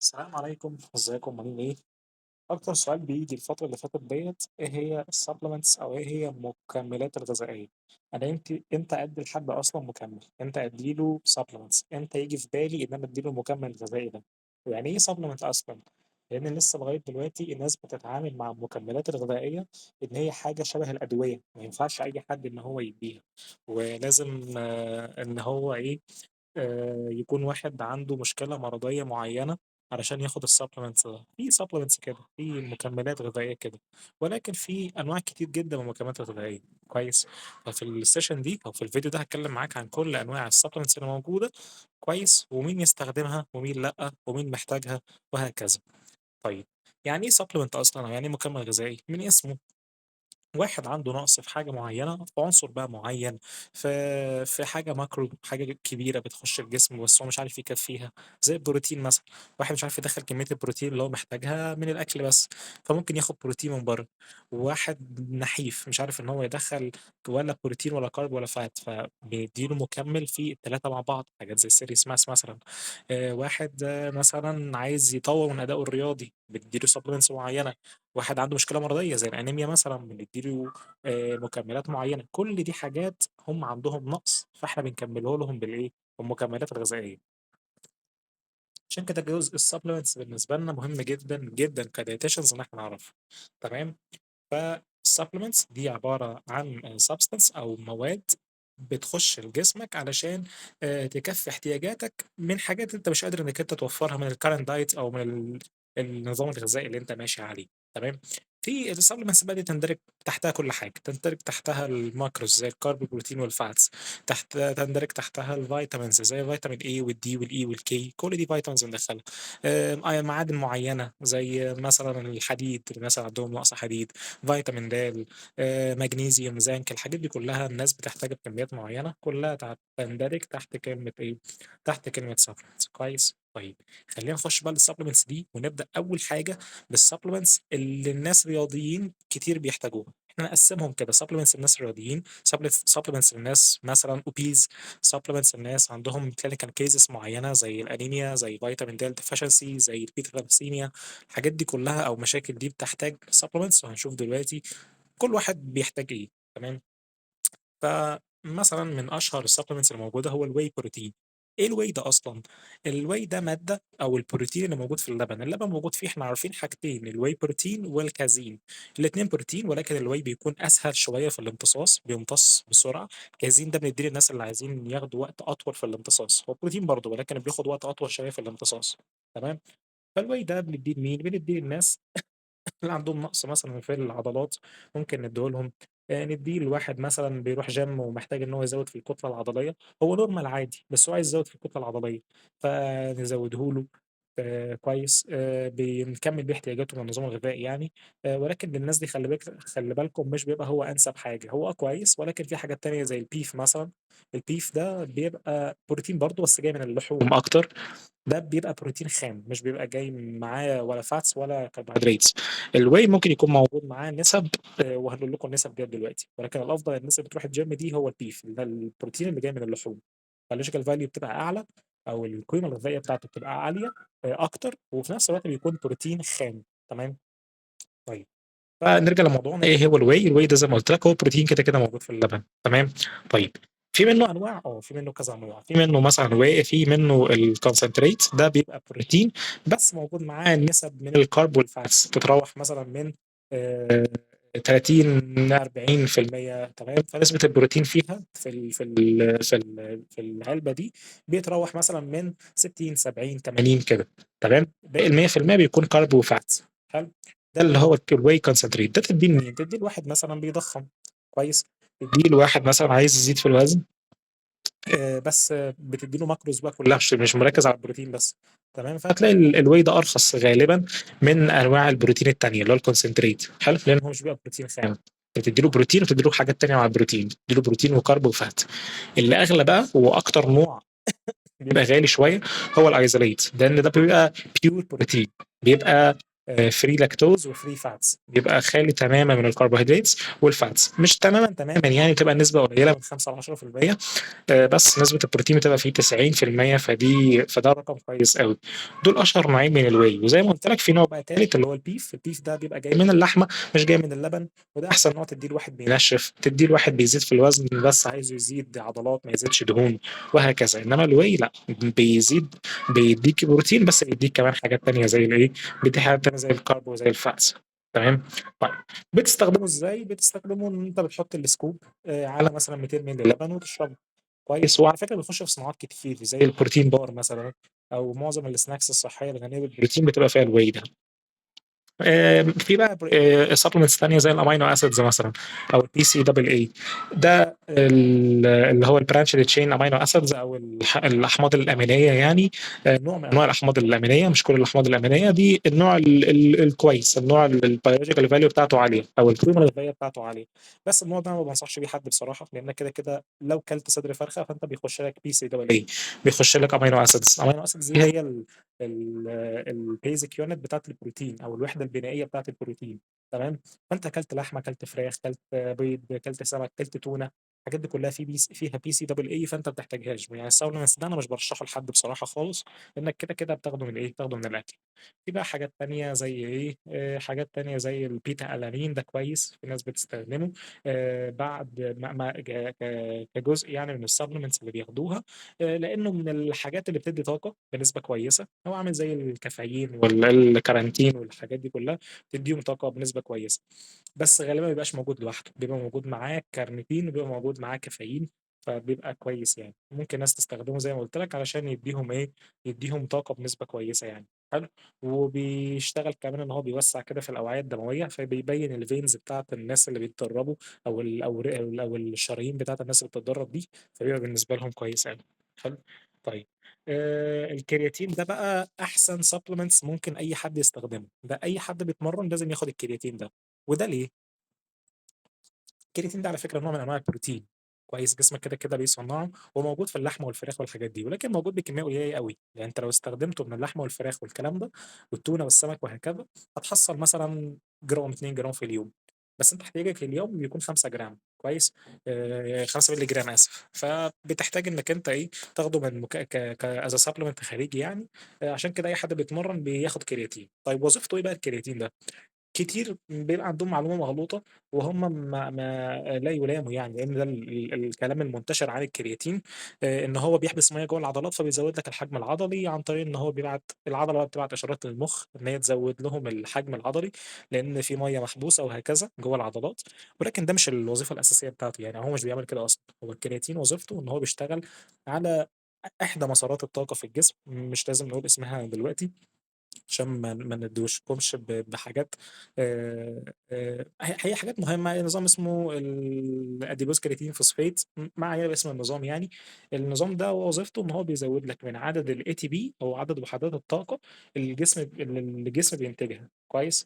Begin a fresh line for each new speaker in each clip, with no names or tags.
السلام عليكم، ازيكم عاملين ايه؟ اكتر سؤال بيجي الفترة اللي فاتت ديت ايه هي ال supplements او ايه هي المكملات الغذائية؟ انا امتى ادي لحد اصلا مكمل؟ امتى اديله supplements؟ امتى يجي في بالي ان انا اديله المكمل الغذائي ده؟ ويعني ايه supplement اصلا؟ لان لسه لغاية دلوقتي الناس بتتعامل مع المكملات الغذائية ان هي حاجة شبه الادوية، ما ينفعش اي حد ان هو يديها، ولازم ان هو ايه يكون واحد عنده مشكلة مرضية معينة علشان ياخد ال supplements ده. في supplements كده، في مكملات غذائية كده، ولكن في أنواع كتير جدا من المكملات الغذائية. كويس، ففي ال session دي أو في الفيديو ده هتكلم معاك عن كل أنواع ال supplements اللي موجودة، كويس، ومين يستخدمها ومين لأ ومين محتاجها وهكذا. طيب يعني إيه supplement أصلا أو يعني إيه مكمل غذائي؟ من اسمه، واحد عنده نقص في حاجة معينة، في عنصر بقى معين، في حاجة macro، حاجة كبيرة بتخش الجسم بس هو مش عارف يكفيها، زي البروتين مثلا. واحد مش عارف يدخل كمية البروتين اللي هو محتاجها من الأكل بس، فممكن ياخد بروتين من بره. واحد نحيف مش عارف إن هو يدخل ولا بروتين ولا carb ولا fat، فبيديله مكمل في التلاتة مع بعض، حاجات زي Serious Mass مثلا. واحد مثلا عايز يطور من أدائه الرياضي، بتديله supplements معينة. واحد عنده مشكلة مرضية زي الأنيميا مثلا، بنديله مكملات معينة. كل دي حاجات هم عندهم نقص، فاحنا بنكمله لهم بالإيه؟ بالمكملات الغذائية. عشان كده جزء ال supplements بالنسبة لنا مهم جدا جدا ك dietitians إن احنا نعرفه. تمام؟ فال supplements دي عبارة عن substance أو مواد بتخش لجسمك علشان تكفي احتياجاتك من حاجات انت مش قادر انك انت توفرها من ال current diet او من النظام الغذائي اللي انت ماشي عليه. تمام؟ في ال supplements بقى دي تندرج تحتها كل حاجة، تندرج تحتها ال macros زي ال carb والبروتين وال fats، تندرج تحتها ال vitamins زي فيتامين A وال D وال E وال K، كل دي vitamins بندخلها. معادن معينة زي مثلا الحديد، الناس عندهم نقص حديد، فيتامين د، مغنيسيوم، زنك، الحاجات دي كلها الناس بتحتاجها بكميات معينة، كلها تندرج تحت كلمة ايه؟ تحت كلمة supplements. كويس؟ طيب خلينا نخش بقى لل supplements دي، ونبدأ أول حاجة بال supplements اللي الناس رياضيين كتير بيحتاجوها. احنا نقسمهم كده: supplements للناس الرياضيين، supplements للناس مثلا obese، supplements للناس عندهم clinical cases معينة زي الأنيميا، زي فيتامين د deficiency، زي ال beta thalassemia، الحاجات دي كلها أو مشاكل دي بتحتاج supplements، وهنشوف دلوقتي كل واحد بيحتاج إيه. تمام؟ فمثلا من أشهر ال supplements الموجودة هو ال whey protein. ايه ال whey ده اصلا؟ ال whey ده مادة او البروتين اللي موجود في اللبن. اللبن موجود فيه، احنا عارفين حاجتين، ال whey protein والكازين، الاثنين بروتين، ولكن ال whey بيكون اسهل شوية في الامتصاص، بيمتص بسرعة. الكازين ده بنديه للناس اللي عايزين ياخدوا وقت اطول في الامتصاص، هو بروتين برضه ولكن بياخد وقت اطول شوية في الامتصاص. تمام؟ فال whey ده بنديه لمين؟ بنديه للناس اللي عندهم نقص مثلا في العضلات، ممكن نديه لهم. نديه لواحد مثلا بيروح جيم ومحتاج ان هو يزود في الكتلة العضلية، هو normal عادي بس هو عايز يزود في الكتلة العضلية فنزوده له. كويس، بنكمل بيه احتياجاته من النظام الغذائي يعني. ولكن للناس دي خلي بالكم مش بيبقى هو انسب حاجة، هو كويس ولكن في حاجات تانية زي ال beef مثلا. ال beef ده بيبقى بروتين برضه بس جاي من اللحوم اكتر، ده بيبقى بروتين خام مش بيبقى جاي معاه ولا fats ولا كربوهيدرات. ال whey ممكن يكون موجود معاه نسب، وهنقول لكم النسب ديت دلوقتي، ولكن الافضل الناس اللي بتروح الجيم دي هو ال beef، ده البروتين اللي جاي من اللحوم. biological value بتبقى اعلى او القيمة الغذائية بتاعته بتبقى عالية اكتر، وفي نفس الوقت بيكون بروتين خام. تمام؟ طيب فنرجع لموضوعنا، ايه هو ال whey؟ ال whey ده زي ما قلت لك هو بروتين كده كده موجود في اللبن. تمام؟ طيب في منه انواع، في منه كذا نوع، في منه مثلا whey، في منه ال concentrate، ده بيبقى بروتين بس موجود معاه نسب من ال carb وال fats تتراوح مثلا من 30 40%. تمام؟ فنسبة البروتين فيها في العلبة دي بيتراوح مثلا من 60 70 80 كده. تمام؟ باقي ال 100% بيكون carb و fats. حلو؟ ده اللي هو ال whey concentrate. ده تديه لمين؟ تديه لواحد مثلا بيضخم، كويس، تديه لواحد مثلا عايز يزيد في الوزن، بس بتدي له macros بقى كلها، مش مركز على البروتين بس. تمام؟ فهتلاقي ال whey ده ارخص غالبا من انواع البروتين الثانية اللي هو ال concentrate. حلو؟ لان هو مش بيبقى بروتين خام، بتدي له بروتين وتدي له حاجات ثانية مع البروتين، بتدي له بروتين و carb و fat. اللي اغلى بقى واكتر نوع بيبقى غالي شوية هو ال isolate، لان ده بيبقى pure protein، بيبقى free lactose و free fats، بيبقى خالي تمامًا من الكربوهيدرات وال fats، مش تمامًا، تمامًا يعني، بتبقى النسبة قليلة من 5 ل10%، بس نسبة البروتين بتبقى فيه 90%، فده رقم كويس أوي. دول أشهر نوعين من الwhey، وزي ما قُلت لك في نوع بقى تالت اللي هو الbeef، الbeef ده بيبقى جاي من اللحمة مش جاي من اللبن، وده أحسن نوع تدّيه لواحد بينشّف، تدّيه لواحد بيزيد في الوزن بس عايزه يزيد عضلات ما يزيدش دهون وهكذا، إنما الwhey لأ، بيزيد بيدّيك بروتين بس بيدّيك كمان حاجات تانية زي الإيه، بيدّيك حاجات تانية زي الcarb وزي الfats، تمام؟ طيب بتستخدمه إزاي؟ بتستخدمه إن أنت بتحط ال scoop على مثلًا 200 مِللي لبن وتشربه، كويس؟ وعلى فكرة بيخش في صناعات كتير زي ال protein bar مثلًا أو معظم الsnacks الصحية الغنية بالبروتين بتبقى فيها الwhey ده. في بقى supplements تانية زي الamino acids مثلًا أو الBCAA، ده اللي هو الbranched chain amino acids أو الأحماض الأمينية يعني، نوع من أنواع الأحماض الأمينية، مش كل الأحماض الأمينية، دي النوع ال ال الكويس، النوع اللي الbiological value بتاعته عالية أو القيمة الغذائية بتاعته عالية، بس النوع ده أنا ما بانصحش بيه حد بصراحة، لإنك كده، كده لو كلت صدر فرخة فأنت بيخش لك BCAA، بيخش لك amino acids، amino acids دي هي ال ال الbasic unit بتاعة البروتين أو الوحدة البنائية بتاعة البروتين، تمام؟ فأنت كلت لحمة، كلت فراخ، كلت بيض، كلت سمك، كلت تونة، الحاجات دي كلها في بيس فيها BCAA، فأنت ما بتحتاجهاش، يعني الsupplements ده أنا مش بارشحه لحد بصراحة خالص، لإنك كده، كده بتاخده من إيه، بتاخده من الأكل. في بقى حاجات تانية زي إيه، حاجات تانية زي الbeta alanine، ده كويس، في ناس بتستخدمه بعد ما ما ك ك كجزء يعني من الsupplements اللي بياخدوها، لإنه من الحاجات اللي بتدّي طاقة بنسبة كويسة، هو عامل زي الكافيين والL-carnitine والحاجات دي كلها، بتدّيهم طاقة بنسبة كويسة، بس غالبًا ما بيبقاش موجود لوحده، بيبقى موجود معاه كارنيتين وبيبقى موجود معاه كافيين، فبيبقى كويس يعني. ممكن ناس تستخدمه زي ما قُلت لك علشان يدّيهم إيه، يدّيهم طاقة بنسبة كويسة يعني، حلو، وبيشتغل كمان إن هو بيوسّع كده في الأوعية الدموية، فبيبين الveins بتاعة الناس اللي بيتدربوا أو ال أو ر أو الشرايين بتاعة الناس اللي بتتدرب دي، فبيبقى بالنسبة لهم كويس أوي، حلو، طيب الكرياتين ده بقى أحسن supplements ممكن أي حد يستخدمه، ده أي حد بيتمرن لازم ياخد الكرياتين ده، وده ليه؟ الكرياتين ده على فكرة نوع من أنواع البروتين، كويس، جسمك كده، كده بيصنّعه وموجود في اللحمة والفراخ والحاجات دي، ولكن موجود بكمية قليلة أوي، يعني أنت لو استخدمته من اللحمة والفراخ والكلام ده والتونة والسمك وهكذا، هتحصّل مثلًا جرام، 2 جرام في اليوم، بس أنت احتياجك لليوم بيكون 5 جرام، كويس، 5 مللي جرام آسف، فبتحتاج إنك أنت إيه، تاخده من مك ك ك as a supplement خارجي يعني، عشان كده أي حد بيتمرن بياخد كرياتين. طيب وظيفته إيه بقى الكرياتين ده؟ كتير بيبقى عندهم معلومة مغلوطة وهم ما لا يلاموا يعني، لإن ده ال ال الكلام المنتشر عن الكرياتين، إن هو بيحبس مَيّة جوّه العضلات فبيزوّد لك الحجم العضلي عن طريق إن هو بيبعت العضلة بقى بتبعت إشارات للمخ إن هي تزوّد لهم الحجم العضلي، لإن في مَيّة محبوسة وهكذا جوّه العضلات، ولكن ده مش الوظيفة الأساسية بتاعته يعني، هو مش بيعمل كده أصلًا، هو الكرياتين وظيفته إن هو بيشتغل على إحدى مسارات الطاقة في الجسم، مش لازم نقول اسمها دلوقتي عشان ما ندوشكمش بحاجات، هي حاجات مهمة، نظام اسمه الadipose creatine phosphate، ما علينا باسم النظام يعني، النظام ده وظيفته إن هو بيزوّد لك من عدد الATP أو عدد وحدات الطاقة اللي الجسم بينتجها، كويس؟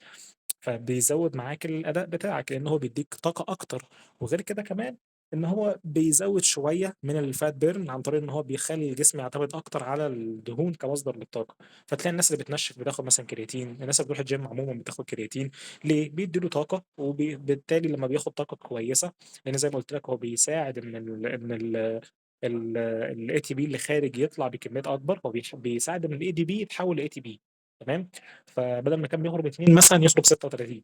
فبيزوّد معاك الأداء بتاعك، لإن هو بيدّيك طاقة أكتر، وغير كده كمان إن هو بيزوّد شوية من الfat burn عن طريق إن هو بيخلّي الجسم يعتمد أكتر على الدهون كمصدر للطاقة، فتلاقي الناس اللي بتنشّف بتاخد مثلًا كرياتين، الناس اللي بتروح الgym عمومًا بتاخد كرياتين، ليه؟ بيدّي له طاقة، بالتالي لمّا بياخد طاقة كويسة، لإن زي ما قُلت لك هو بيساعد إن ال الATP اللي خارج يطلع بكميات أكبر، هو بيساعد إن الADP يتحول لATP، تمام؟ فبدل ما كان بيخرج 2 مثلًا يخرج 36،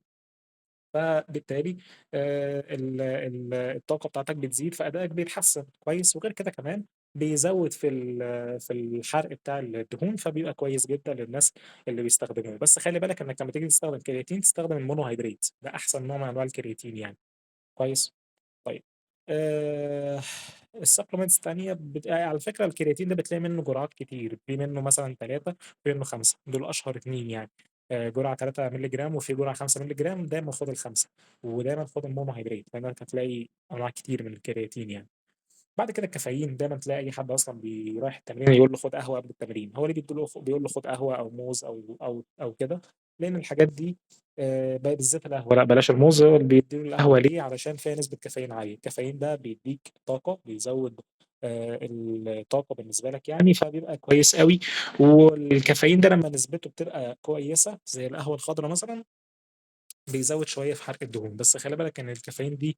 فبالتالي ال ال الطاقة بتاعتك بتزيد فأدائك بيتحسن كويس، وغير كده كمان بيزوّد في الحرق بتاع الدهون، فبيبقى كويس جدًا للناس اللي بيستخدموه، بس خلي بالك إنك لمّا تيجي تستخدم كرياتين تستخدم الmonohydrate، ده أحسن نوع من أنواع الكرياتين يعني، كويس؟ طيب الsupplements التانية على فكرة الكرياتين ده بتلاقي منه جرعات كتير، في منه مثلًا 3 وفي منه 5، دول أشهر 2 يعني، جرعة 3 مللي جرام وفي جرعة 5 مللي جرام، دايمًا خُد ال5 ودايمًا خُد الmonohydrate لإنك هتلاقي أنواع كتير من الكرياتين يعني. بعد كده الكافيين دايمًا تلاقي أي حد أصلًا رايح التمرين يقول له خُد قهوة قبل التمرين، هو ليه بيدّوا له بيقول له خُد قهوة أو موز أو كده، لإن الحاجات دي بالذات القهوة، لأ بلاش الموز، هو بيدّوا له القهوة ليه؟ علشان فيها نسبة كافيين عالية، الكافيين ده بيدّيك طاقة، بيزوّد الطاقة بالنسبة لك يعني، فبيبقى كويس أوي. والكافيين ده لمّا نسبته بتبقى كويسة زي القهوة الخضرا مثلًا، بيزوّد شوية في حرق الدهون، بس خلي بالك إن الكافيين دي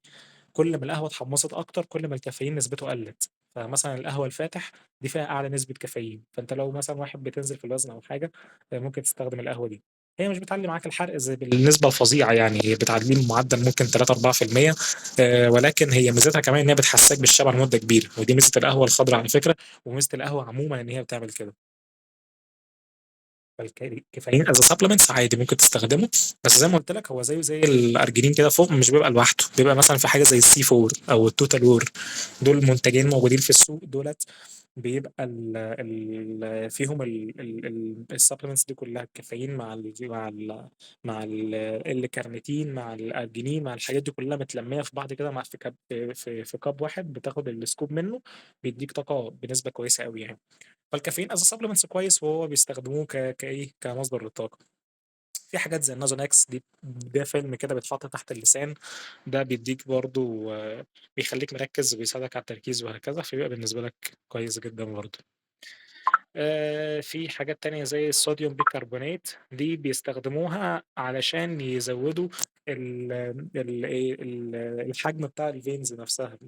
كل ما القهوة اتحمصت أكتر، كل ما الكافيين نسبته قلّت، فمثلًا القهوة الفاتح دي فيها أعلى نسبة كافيين، فأنت لو مثلًا واحد بتنزل في الوزن أو حاجة، ممكن تستخدم القهوة دي. هي مش بتعلّي معاك الحرق زي بالنسبة الفظيعة يعني، هي بتعلّيه بمعدل ممكن 3، 4%، ولكن هي ميزتها كمان إن هي بتحسسك بالشبع لمدة كبيرة، ودي ميزة القهوة الخضرا على فكرة، وميزة القهوة عمومًا إن هي بتعمل كده. فالكافيين as a supplements عادي ممكن تستخدمه، بس زي ما قُلت لك هو زيه زي الأرجينين كده فوق، مش بيبقى لوحده، بيبقى مثلًا في حاجة زي الC4 أو الTotal War، دول منتجين موجودين في السوق، دُولة بيبقى ال ال فيهم ال ال ال الsupplements دي كلها، الكافيين مع ال مع ال مع ال L-carnitine مع الأرجينين مع الحاجات دي كلها متلمية في بعض كده، مع في كب في في cup واحد بتاخد الscoop منه، بيديك طاقة بنسبة كويسة أوي يعني. فالكافيين as a supplements كويس، وهو بيستخدموه كإيه، كمصدر للطاقة. في حاجات زي النازونكس دي، ده فيلم كده بيتحط تحت اللسان، ده بيديك برضو، بيخليك مركز وبيساعدك على التركيز وهكذا، فبيبقى بالنسبة لك كويس جدا برضو. في حاجات تانية زي الصوديوم بيكربونات، دي بيستخدموها علشان يزودوا الحجم بتاع ال veins نفسها،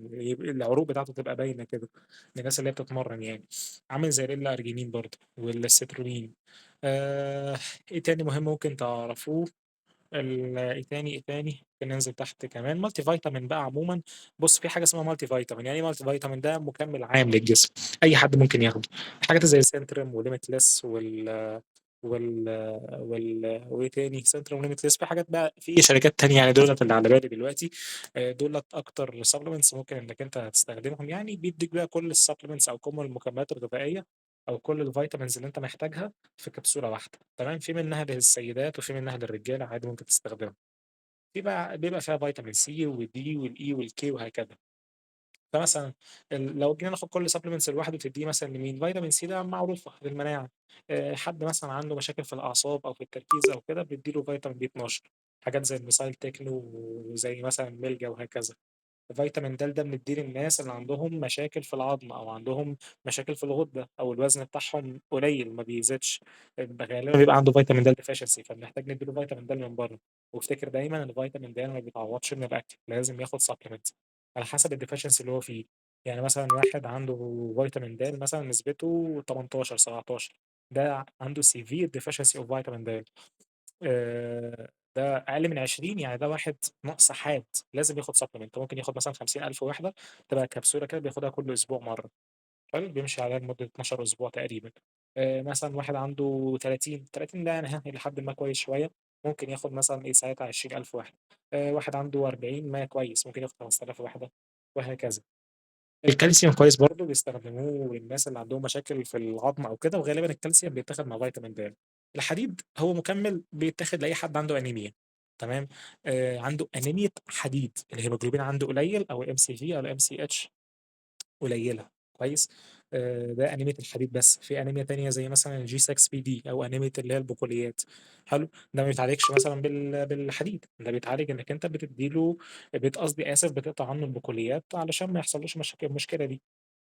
العروق بتاعته تبقى باينة كده للناس اللي هي بتتمرن يعني، عامل زي الارجينين برضه والسترولين. ايه تاني مهم ممكن تعرفوه؟ ايه تاني، ايه تاني؟ ممكن ننزل تحت كمان multivitamin بقى عموما. بص، في حاجه اسمها multivitamin. يعني ايه multivitamin؟ ده مكمل عام للجسم، اي حد ممكن ياخده. حاجات زي سنترم وليميتلس وايه تاني؟ سنترم وليميتلس. في حاجات بقى في شركات تانية يعني، دولت اللي على بالي دلوقتي. دولت اكتر supplements ممكن انك انت تستخدمهم يعني. بيديك بقى كل ال supplements او كل المكملات الغذائيه او كل ال vitamins اللي انت محتاجها في كبسوله واحده، تمام؟ في منها للسيدات وفي منها للرجاله، عادي ممكن تستخدمها. في بقى بيبقى فيها فيتامين سي والدي والاي والكي وهكذا. فمثلا لو جينا ناخد كل supplements لوحده تديه مثلا لمين؟ فيتامين سي ده معروفه للمناعه، حد مثلا عنده مشاكل في الاعصاب او في التركيز او كده بيديله فيتامين بي 12، حاجات زي الميثايل تكنو وزي مثلا ميلجا وهكذا. فيتامين د ده بنديه للناس اللي عندهم مشاكل في العظم او عندهم مشاكل في الغده او الوزن بتاعهم قليل ما بيزيدش، غالبا بيبقى عنده فيتامين د deficiency، فبنحتاج نديله فيتامين د من بره. وافتكر دايما ان فيتامين د ما بيتعوضش من الاكل، لازم ياخد supplement على حسب ال deficiency اللي هو فيه. يعني مثلا واحد عنده فيتامين د مثلا نسبته 18 17، ده عنده severe deficiency of فيتامين د، ده اقل من 20، يعني ده واحد نقص حاد لازم ياخد supplement. ممكن ياخد مثلا 50,000 وحده، تبقى كبسوله كده بياخدها كل اسبوع مره، حلو، بيمشي عليها لمده 12 اسبوع تقريبا. مثلا واحد عنده 30، 30 ده يعني الى حد ما كويس شويه، ممكن ياخد مثلا ايه ساعتها 20,000 وحده. واحد عنده 40 ما كويس، ممكن ياخد 5000 وحده وهكذا. الكالسيوم كويس برضه، بيستخدموه للناس اللي عندهم مشاكل في العظم او كده، وغالبا الكالسيوم بيتاخد مع فيتامين د. الحديد هو مكمل بيتاخد لاي حد عنده انيميا، تمام؟ عنده انيميا حديد، الهيموجلوبين عنده قليل او ال MCV او ال MCH قليله، كويس؟ ده انيميا الحديد. بس في انيميا تانية زي مثلا ال G6PD او انيميا اللي هي البقوليات، حلو؟ ده ما بيتعالجش مثلا بالحديد، ده بيتعالج انك انت بتديله، قصدي اسف، بتقطع عنه البقوليات علشان ما يحصلوش المشكله دي.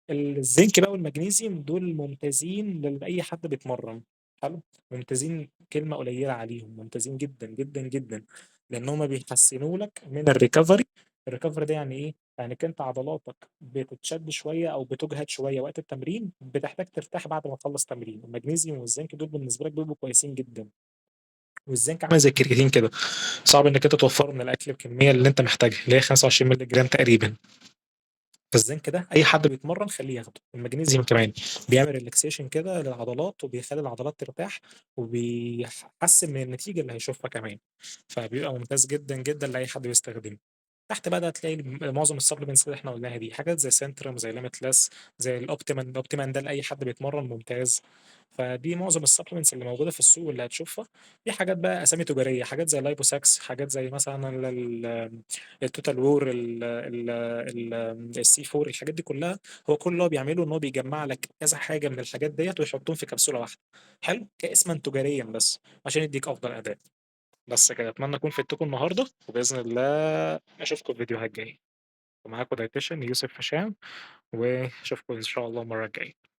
الزنك بقى والمغنيسيوم دول ممتازين لاي حد بيتمرن، حلو؟ ممتازين كلمه قليله عليهم، ممتازين جدا جدا جدا، لان هما بيحسنوا لك من ال recovery. ال recovery ده يعني ايه؟ يعني انت عضلاتك بتتشد شويه او بتجهد شويه وقت التمرين، بتحتاج ترتاح بعد ما تخلص تمرين. المغنيسيوم والزنك دول بالنسبه لك بيبقوا كويسين جدا. والزنك عامل زي الكرياتين كده، صعب انك انت توفره من الاكل بالكميه اللي انت محتاجها اللي هي 25 مللي جرام تقريبا. فالزنك ده اي حد بيتمرن خليه ياخده. المغنيسيوم كمان بيعمل relaxation كده للعضلات وبيخلي العضلات ترتاح وبيحسن من النتيجه اللي هيشوفها كمان، فبيبقى ممتاز جدا جدا لاي حد بيستخدمه. تحت بقى ده هتلاقي معظم ال supplements اللي احنا قلناها دي، حاجات زي سنترم، زي ليميتلس، زي الاوبتيمان. الاوبتيمان ده لاي حد بيتمرن ممتاز. فدي معظم ال supplements اللي موجوده في السوق واللي هتشوفها. في حاجات بقى اسامي تجاريه، حاجات زي لايبوساكس، حاجات زي مثلا التوتال وور، السي 4، الحاجات دي كلها هو كل اللي هو بيعمله ان هو بيجمع لك كذا حاجه من الحاجات ديت ويحطهم في كبسوله واحده، حلو، كاسما تجاريا بس عشان يديك افضل اداء. بس كده، اتمنى اكون فدتكم النهارده، وباذن الله اشوفكم في فيديوهات جايه. ومعاكم dietitian يوسف هشام، وأشوفكم إن شاء الله المرة الجاية.